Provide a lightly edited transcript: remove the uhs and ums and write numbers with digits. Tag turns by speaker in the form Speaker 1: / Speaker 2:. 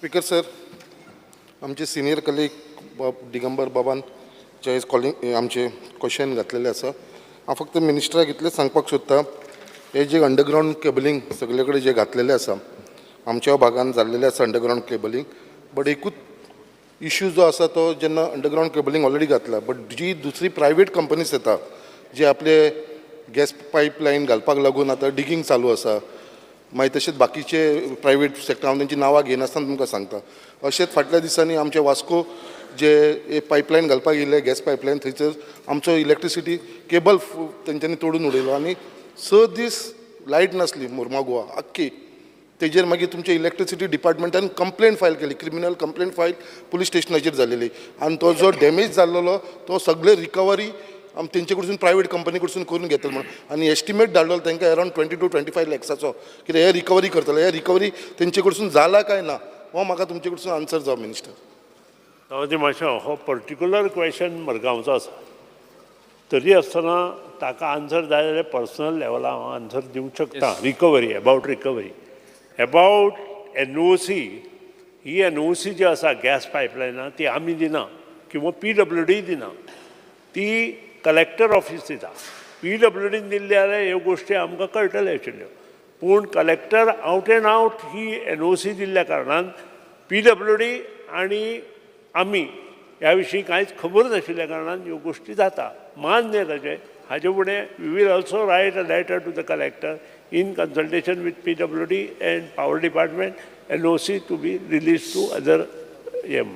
Speaker 1: Speaker sir, आमचे senior colleague बाब दिगंबर बाबान जे कॉलिंग आमचे क्वेश्चन घातलेले आसा. हांव फक्त मिनिस्टराक इतलेंच सांगपाक सोदता, हे जे अंडरग्रावंड केबलिंग सगळे कडेन जे घातलेले आसा, आमच्या भागान जाल्लेले आसा अंडरग्रावंड केबलिंग, बट एकूच इश्यू जो आसा तो जेन्ना अंडरग्रावंड केबलिंग ऑलरेडी घातला, बट जी दुसरी प्रायवेट कंपनीज येता, जे आपले गॅस पायपलायन घालपाक लागून आतां डिगींग चालू आसा, मागीर तशेंच बाकीचे प्रायवेट सेक्टर, हांव तेंची नांवां घेयनासतना तुमकां सांगता. अशेंच फाटल्या दिसांनी आमचे वास्को जे पायपलायन घालपाक येयल्ले गॅस पायपलायन, थंयसर आमचो इलेक्ट्रिसिटी केबल तेंच्यांनी तोडून उडयलो आनी 6 दीस लायट नासली मोर्मागोवा आख्खी. तेजेर मागीर तुमच्या इलेक्ट्रिसिटी डिपार्टमेंटान कंप्लेन फायल केली, क्रिमिनल कंप्लेन फायल पुलीस स्टेशनाचेर जालेली आनी तो जो डॅमेज जाल्लेलो तो सगळे रिकवरी आम तेंचे कडसून, प्रायवेट कंपनी कडसून करून घेतले म्हणून आनी एस्टिमेट धाडलेलो तांकां अरावंड 20 टू 25 लॅक्साचो, कितें हे रिकवरी करतले. हे रिकवरी तेंचे कडसून जाला काय ना, हो म्हाका तुमचे कडसून आन्सर जाव मिनिस्टर.
Speaker 2: ते मातशें हो पर्टिक्युलर क्वेश्चन मडगांवचो आसा, तरी आसतना ताका आन्सर जाय जाल्यार पर्सनल लेवला हांव आन्सर दिवंक शकता. Recovery, about recovery, about NOC, he NOC जी आसा गॅस पायपलायना, ती आमी दिना किंवा पीडब्ल्यूडी दिना, ती कलेक्टर ऑफीस दिता. पीडब्ल्यूडीन दिल्ली जाल्यार ह्यो गोश्टी आमकां कळटल्यो आशिल्ल्यो, पूण collector out and out he NOC दिल्ल्या कारणान पीडब्ल्यूडी आनी आमी ह्या विशीं कांयच खबर नाशिल्ल्या कारणान ह्यो गोश्टी जाता. मान्य ताजें. हाजे फुडें we will also write a letter to the collector in consultation with PWD and power department, NOC to be release to other M.